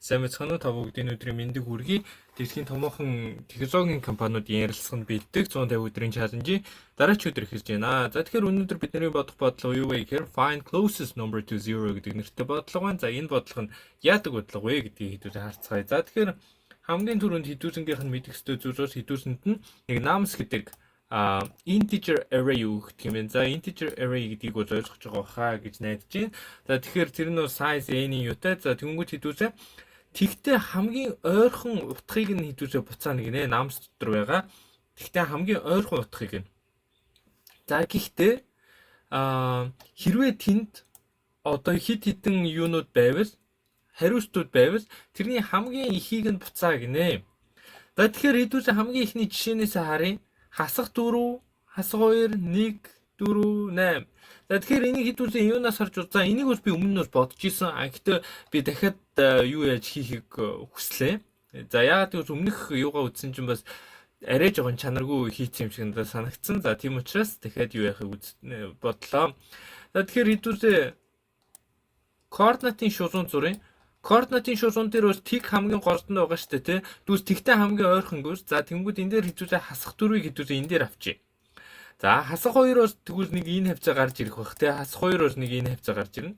Сайн мэцхан уу, та бүгдийн өдрийн мэндийг хүргэе. Дэлхийн томоохон технологийн компаниудын ярилцлаганд бэлддэг 150 өдрийн challenge-ийн дараач өдөр эхэлж байна. За, тэгэхээр өнөөдөр бидний бодох бодлого юу вэ гэхээр "Find closest number to zero" гэдэг нэртэй бодлого байна. За, энэ бодлого нь яадаг бодлого вэ гэдгийг хэдүүлээ харцгаая. За, тэгэхээр хамгийн түрүүнд хэдүүлэнгийнх нь мэдэх ёстой зүйл бол хэдүүлсэнд нь нэг nums гэдэг integer array өгөх юм байна. За, integer array гэдгийг бол ойлгож байгаа хаа гэж найдаж байна. За, тэгэхээр тэр нь size n-ийн юутай. За, тэгэнгүүт хэдүүлээ тэгтээ хамгийн ойрхон утгыг нь хэдүүлээ буцаана гинэ, nums дотор байгаа. Тэгтээ хамгийн ойрхон утгыг нь. За, гэхдээ хэрвээ тэнд одоо хэд хэдэн юунууд байвал, хариустууд байвал тэрний хамгийн ихийг нь буцаа гинэ. За, тэгэхээр хэдүүлээ хамгийн ихний жишээнээс харъя. Хасах 4, хасах 2, 1, 4, 8. За, тэгэхээр энийг хэдүүлээ юунаас харж, за, энийг бас би өмнө нь бас бодож исэн. А гэхдээ би дахиад юу яаж хийхийг хүслээ. За, яагаад гэвэл өмнөх юугаа үзсэн чинь бас арай жоохон чанаргүй хийцэн юм шиг надад санагдсан. За, тийм учраас дахиад юу яахыг бодлоо. За, тэгэхээр хэдүүлээ координатын шулуун зуръя. Координатын шулуун дээр бас тэг хамгийн голд нь байгаа шүү дээ, тий. Дүүс тэгтэй хамгийн ойрхон гүс. За, тэнгүүд энэ дээр хэдүүлээ хасах дөрвийг хэдүүлээ энэ дээр авчия. За, хасах хоёр бас тэгвэл нэг энэ хавцаа гарч ирэх бах, тий. Хасах хоёр бас нэг энэ хавцаа гарч ирнэ.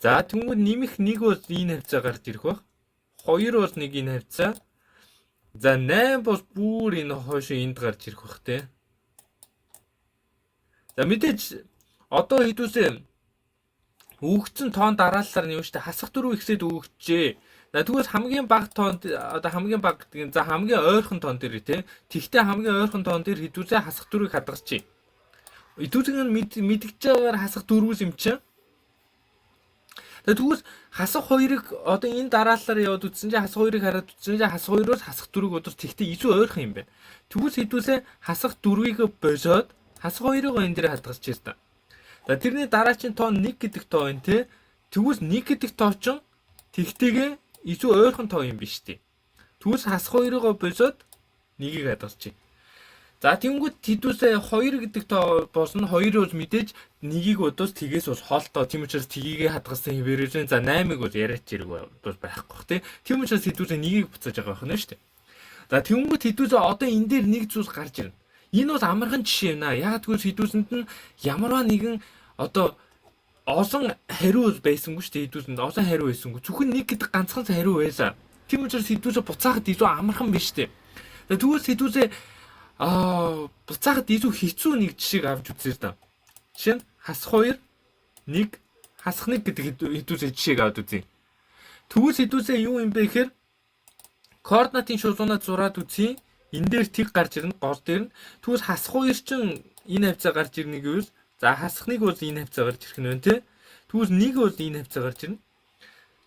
За, тэнгүүд нэмэх нэг бас энэ хавцаа гарч ирэх бах. Хоёр бас нэг энэ хавцаа. За, 8 бас бүр энэ хойш энд гарч ирэх бах, тий. За, мэдээж одоо хэдүүлээ өгөгдсөн тоон дарааллаар нь юу штэ, хасах дөрөв ихсэд өгөгджээ. За, тэгвэл хамгийн бага тоон, одоо хамгийн бага гэдэг нь, за, хамгийн ойрхон тоон дээр, тий. Тэгтээ хамгийн ойрхон тоон дээр хэдүүлээ хасах дөрвийг хадгалчих. Хэдүүлэг нь мэдгэж байгаагаар хасах дөрвөөс юм чинь. Тэгвэл хасах хоёрыг одоо энэ дараалалаар яваад үзсэн чинь, хасах хоёрыг хараад үзсэн чинь хасах хоёроос хасах дөрвийг бодвол тэгтээ илүү ойрхон юм байна. Тэгвэл хэдүүлээ хасах дөрвийг босоод хасах хоёрыг энэ дээр хадгалж ирсэн. За, тэрний дараачин тоо 1 гэдэг тоо байна, те. Тэгвэл 1 гэдэг тоо чинь тэгтэйгээ илүү ойрхон тоо юм биш үү? Тэгвэл хасах хоёрыгоо босоод нэгийг хадгалчих. За, тэнгүүд хэдүүлээ 2 гэдэг тоо болно. 2 бол мэдээж нэгийг бодвол тгээс бол хоолтоо. Тийм учраас тгийг хадгалсан хэвээрээ, за, 8-ыг бол яриач хэрэг бол байхгүй бах, тий. Тийм учраас хэдүүлээ нэгийг буцааж байгаа байх нь шүү дээ. За, тэнгүүд хэдүүлээ одоо энэ дээр нэг зүйл гарч ирнэ. Энэ бол амархан жишээ юм аа. Яг тэгвэл хэдүүлсэнд нь ямарваа нэгэн одоо олон хариу байсангүй шүү дээ. Хэдүүлсэнд олон хариу байсангүй. Зөвхөн нэг гэдэг ганцхан хариу байсан. Тийм учраас хэдүүлээ буцаахад илүү амархан биш үү? За, тэгвэл хэдүүлээ буцаахад илүү хэцүү нэг жишээг авч үзье л да. Жишээ нь хасах 2, 1, хасах 1 гэдэг хэдүүлээ жишээг авч үзье. Тэгвэл хэдүүлээ юу юм бэ гэхээр координатын шулуунаа зураад үзье. Энэ дээр тэг гарч ирнэ, гол дээр нь. Тэгвэл хасах 2 чинь энэ хавцаа гарч ирнэ гэвэл, за, хасах 1 бол энэ хавцаа гарч ирэх нь байна, те. Тэгвэл 1 бол энэ хавцаа гарч ирнэ.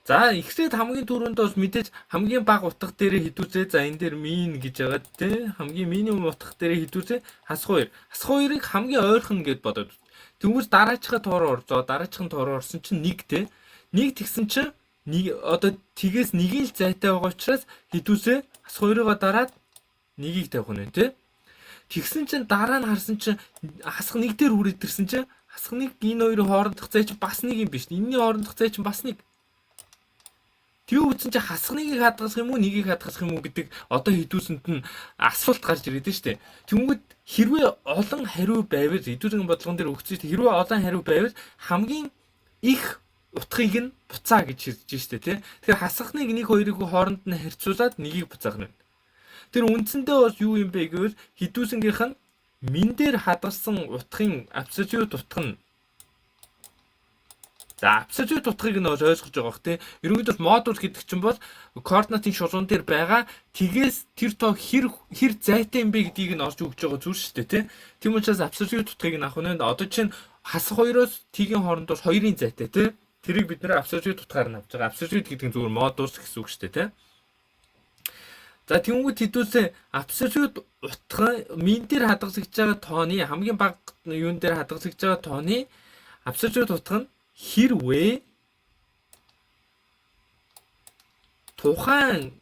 За, ихсээд хамгийн түрүүнд бас мэдээж хамгийн бага утга дээрээ хэдүүлээ. За, энэ дээр min гэж байгаа, те. Хамгийн минимум утга дээрээ хэдүүлээ хасах 2. Хасах 2-ыг хамгийн ойрхон гэд бодоод. Тэгвэл дараачихаа тоо руу орзоо. Дараачихын тоо руу орсон чинь 1, те. 1 тэгсэн чинь нэг одоо тгээс нэгийн л зайтай байгаа учраас хэдүүлээ хасах 2-ыгоо дараад нэгийг тавих нь, те. Тэгсэн чинь дараа нь харсан чинь хасах нэг дээр хүрээд ирсэн чинь хасах нэг, энэ хоёрын хоорондох зай чинь бас нэг юм биш. Энэний хоорондох зай чинь бас нэг. Тэгээ үтсэн чинь хасах нэгийг хадгалах юм уу, нэгийг хадгалах юм уу гэдэг одоо хэдүүлсэнд нь асуулт гарч ирээд нь штэ. Тэнгүүд хэрвээ олон хариу байвал, хэдүүлэн бодлогон дээр өгсөн штэ. Хэрвээ олон хариу байвал хамгийн их утгыг нь буцаа гэж хэлж штэ, тий. Тэгэхээр хасах нэг, нэг хоёрыг хооронд нь харьцуулаад нэгийг буцаах нь. Тэр үндсэндээ бол юу юм бэ гэвэл хэдүүлсэнгийнх нь min дээр хадгалсан утгын абсолют утга нь. За, абсолют утгыг нь ойлгож байгаа бох, тий. Ерөнхийдөө модуль гэдэг чинь бол координатын шулуун дээр байгаа тгээс тэр тоо хэр хэр зайтай юм бэ гэдгийг нь олж өгч байгаа зүйл шүү дээ, тий. Тийм учраас абсолют утгыг нь авах нь, одоо чинь хасах хоёроос тгийн хооронд бол хоёрын зайтай, тий. Тэрийг бид нэр абсолют утгаар нь авч байгаа. Абсолют гэдэг нь зүгээр модуль гэсэн үг шүү дээ, тий. За, тэнгүүд хэдүүлээ абсолют утга min дээр хадгалагдж байгаа тооны, хамгийн бага юун дээр хадгалагдж байгаа тооны абсолют утга нь хэрвээ тухайн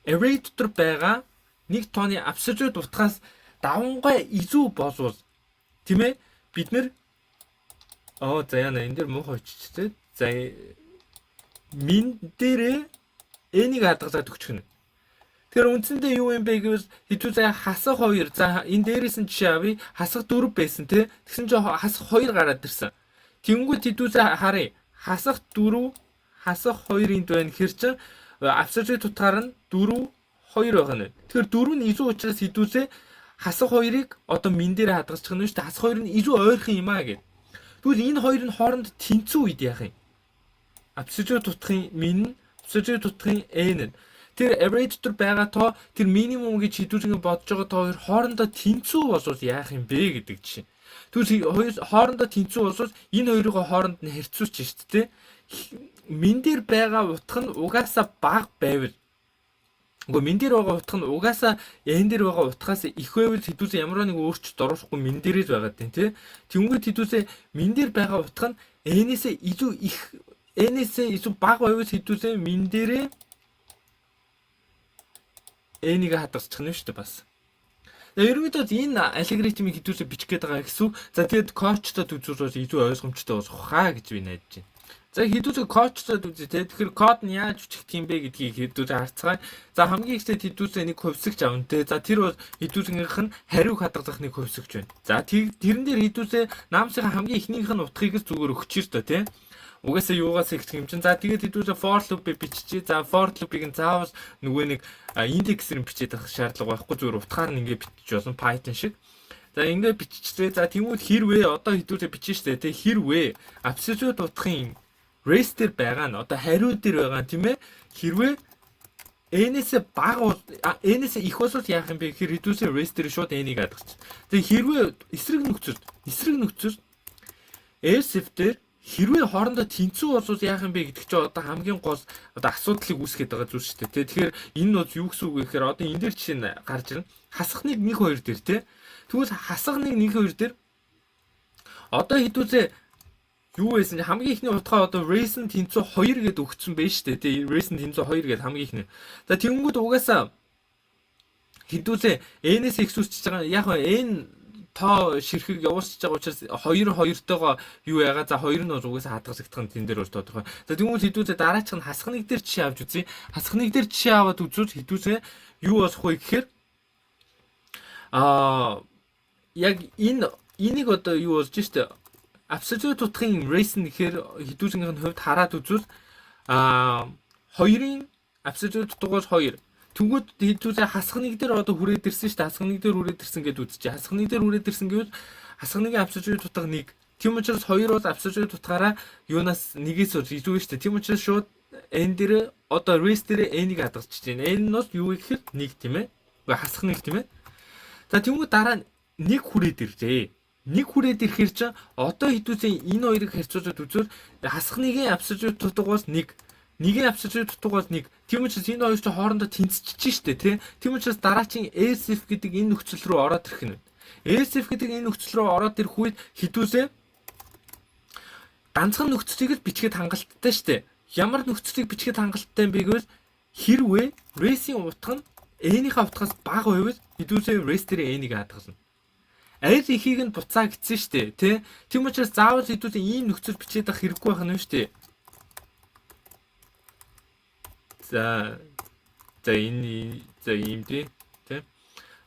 array дотор байгаа нэг тооны абсолют утгаас давангай илүү болвол, тийм ээ, бид нэр, оо, за, яана, энэ дээр муухай очиж, за. Min дээрээ n-ийг хадгалаад өгчих нь. Тэгэхээр үндсэндээ юу юм бэ гэвэл хэдүүлээ хасах 2, за энэ дээрээс нь жишээ авъя. Хасах 4 байсан, те. Тэгсэн чинь хасах 2 гараад ирсэн. Тэнгүүт хэдүүлээ харъя. Хасах 4, хасах 2 энд байна гэхэр чинь абсолют утгаар нь 4 2 байгаа нь. Тэгэхээр 4 нь илүү учраас хэдүүлээ хасах 2-ыг одоо min дээр хадгалчих нь шүү дээ. Хасах 2 нь илүү ойрхон юм аа гэд. Тэгвэл энэ хоёр нь хооронд тэнцүү үед яах юм? Абсолют утгын min, абсолют утгын n. Тэр array дотор байгаа тоо, тэр минимум гэж хэдүүлэн бодож байгаа тоо хоёр хоорондоо тэнцүү болвол яах юм бэ гэдэг жишээ. Тэгвэл хоёр хоорондоо тэнцүү болвол энэ хоёрыг хооронд нь харьцуулж шүү дээ. Min дээр байгаа утга нь угаасаа бага байвал, үгүй, min дээр байгаа утга нь угаасаа n дээр байгаа утгаас их байвал хэдүүлээ ямар нэг өөрчлөлт оруулахгүй min дээрээ л байгаа тийм, тий. Тэнгүүт хэдүүлээ min дээр байгаа утга нь n-ээс илүү их, n-ээс илүү бага байвал хэдүүлээ min дээрээ n-ийг хадгалчих нь шүү дээ бас. За, ерөнхийдөө энэ алгоритмыг хэдүүлээ бичих гээд байгаа гэсэн үг. За, тэгээд кодчтой үзүүлвэл илүү ойлгомжтой болох хаа гэж би найдаж байна. За, хэдүүлээ кодчтой үзье те. Тэгэхээр код нь яаж бичих юм бэ гэдгийг хэдүүлээ харцгаая. За, хамгийн эхлээд хэдүүлээ нэг хувьсагч авна те. За, тэр бол хэдүүлгийнх нь хариуг хадгалах нэг хувьсагч байна. За, тэрэн дээр хэдүүлээ nums-ын хамгийн эхнийх нь утгыг л зүгээр өгчээ л доо те. Угаасаа юугаас ихчих юм чинь. За, тэгээд хэдүүлээ for loop-ыг биччихье. За, for loop-ыг нь заавал нөгөө нэг индексээр нь бичээд авах шаардлага байхгүй, зүгээр утгаар нь ингэ бичиж болно, Python шиг. За, ингэ биччихлээ. За, тэгвэл хэрвээ одоо хэдүүлээ бичнэ штэ тий, хэрвээ абсолют утгын res дээр байгаа нь, одоо хариу дээр байгаа, тийм ээ, хэрвээ n-ээс бага, n-ээс их болвол яах юм бэ гэхээр хэдүүлээ res дээр шууд n-ийг хадгалчих. Тэгээ хэрвээ эсрэг нөхцөл else if дээр хэрвээ хоорондоо тэнцүү болвол яах юм бэ гэдэг чинь одоо хамгийн гол одоо асуудлыг үүсгэж байгаа зүйл шүү дээ. Тэгэхээр энэ нь бол юу гэсэн үг вэ гэхээр одоо энэ дээр жишээ нь гарч ирнэ. Хасах 1 1 2 дээр, тий. Тэгвэл хасах 1 1 2 дээр одоо хэдүүлээ юу байсан, хамгийн эхний утгаа одоо res нь тэнцүү 2 гэд өгсөн байж шүү дээ. Тий, res нь тэнцүү 2 гэд хамгийн эхний. За, тэгэнгүүт угаасаа хэдүүлээ n-ээс их үүсчихэж байгаа. Яг n тоо ширхэг явуулчихж байгаа учраас 2 2-тойгоо юу яага, за, 2 нь бол угаасаа хадгалагдах нь тэн дээр бол тодорхой. За, тэгвэл хэдүүлээ дараачих нь хасах нэг дээр жишээ авч үзье. Хасах нэг дээр жишээ аваад үзвэл хэдүүлээ юу болох вэ гэхээр яг энэ энийг одоо юу болж штэ, абсолют утгын res нь гэхээр хэдүүлгийнх нь хувьд хараад үзвэл 2-ын абсолют утга бол 2. Тэнгүүд хэдүүлээ хасах нэг дээр одоо хүрээд ирсэн шүү дээ. Хасах нэг дээр хүрээд ирсэн гэдээ үзчихье. Хасах нэг дээр хүрээд ирсэн гэвэл хасах нэгийн абсолют утга 1. Тийм учраас 2 бол абсолют утгаараа юунаас, нэгээс бол илүү шүү дээ. Тийм учраас шууд n дээр, одоо res дээр n-ийг хадгалчихж байна. N нь бол юу гэхээр 1, тийм ээ. Үгүй, хасах нэг, тийм ээ. За, тэнгүүд дараа нь нэг хүрээд иржээ. Нэг хүрээд ирэхэр чинь одоо хэдүүлээ энэ хоёрыг харьцуулаад үзвэл хасах нэгийн абсолют утга бол 1. Нэгийн абсолют утга бол 1. Тийм учраас энэ хоёр чинь хоорондоо тэнцчихэж штэ, тий. Тийм учраас дараачийн else if гэдэг энэ нөхцөл рүү ороод ирэх нь. Else if гэдэг энэ нөхцөл рүү ороод ирэх үед хэдүүлээ ганцхан нөхцөлийг л бичгээд хангалттай штэ. Ямар нөхцөлийг бичгээд хангалттай юм бэ гэвэл хэрвээ res-ийн утга нь n-ийнхаа утгаас бага байвал хэдүүлээ res дээр n-ийг хадгална. Аль ихийг нь буцаа гэсэн штэ, тий. Тийм учраас заавал хэдүүлээ ийм нөхцөл бичээд авах хэрэггүй байх нь штэ. За, энэ, за, ийм, тий. Тэ.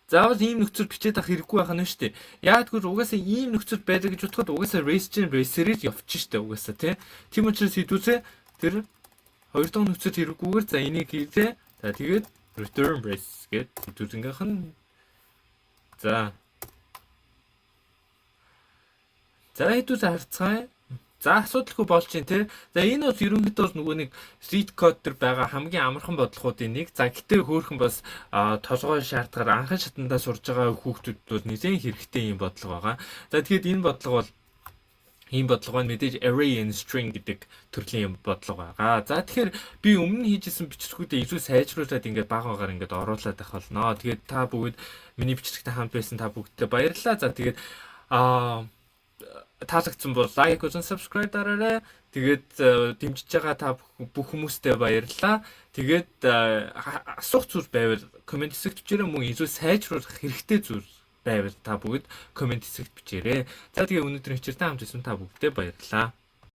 Заавал ийм нөхцөл бичээд авах хэрэггүй байх нь шүү дээ. Яг гэвэл угаасаа ийм нөхцөл байдаг гэж бодоход угаасаа res чинь res-ээр л явчих шүү дээ угаасаа, тий. Тийм учраас хэдүүлээ тэр хоёр дахь нөхцөл хэрэггүйгээр, за, энийг хийлээ. За, тэгээд return res гэд хэдүүлэнгийнх нь за, хэдүүлээ харцгаая. За, асуудалгүй болж байна, те. За, энэ бол ерөнхийдөө бол нөгөө нэг LeetCode дээр байгаа хамгийн амархан бодлогоудын нэг. За, гэтээ хөөхөн бас толгой шаардгаар анхан шатандаа сурж байгаа хүүхдүүд бол нэлээд хэрэгтэй юм бодлого байгаа. За, тэгэхээр энэ бодлого бол ийм бодлого нь мэдээж array and string гэдэг төрлийн юм бодлого байгаа. За, тэгэхээр би өмнө нь хийжсэн бичлэгүүдээ илүү сайжруулад ингээд баг багаар ингээд оруулаад байх болно. Тэгээд та бүгд миний бичлэгтэй хамт байсан та бүгдтэй баярлалаа. За, тэгээд таалагдсан бол like болон subscribe дараарай. Тэгээд дэмжиж байгаа та бүх хүмүүстээ баярлалаа. Тэгээд асуух зүйл байвал comment хэсэгт бичээрэй, мөн илүү сайжруулах хэрэгтэй зүйл байвал та бүгд comment хэсэгт бичээрэй. За, тэгээ өнөөдрийн хичээлтэй хамт байсан та бүгдээ баярлалаа.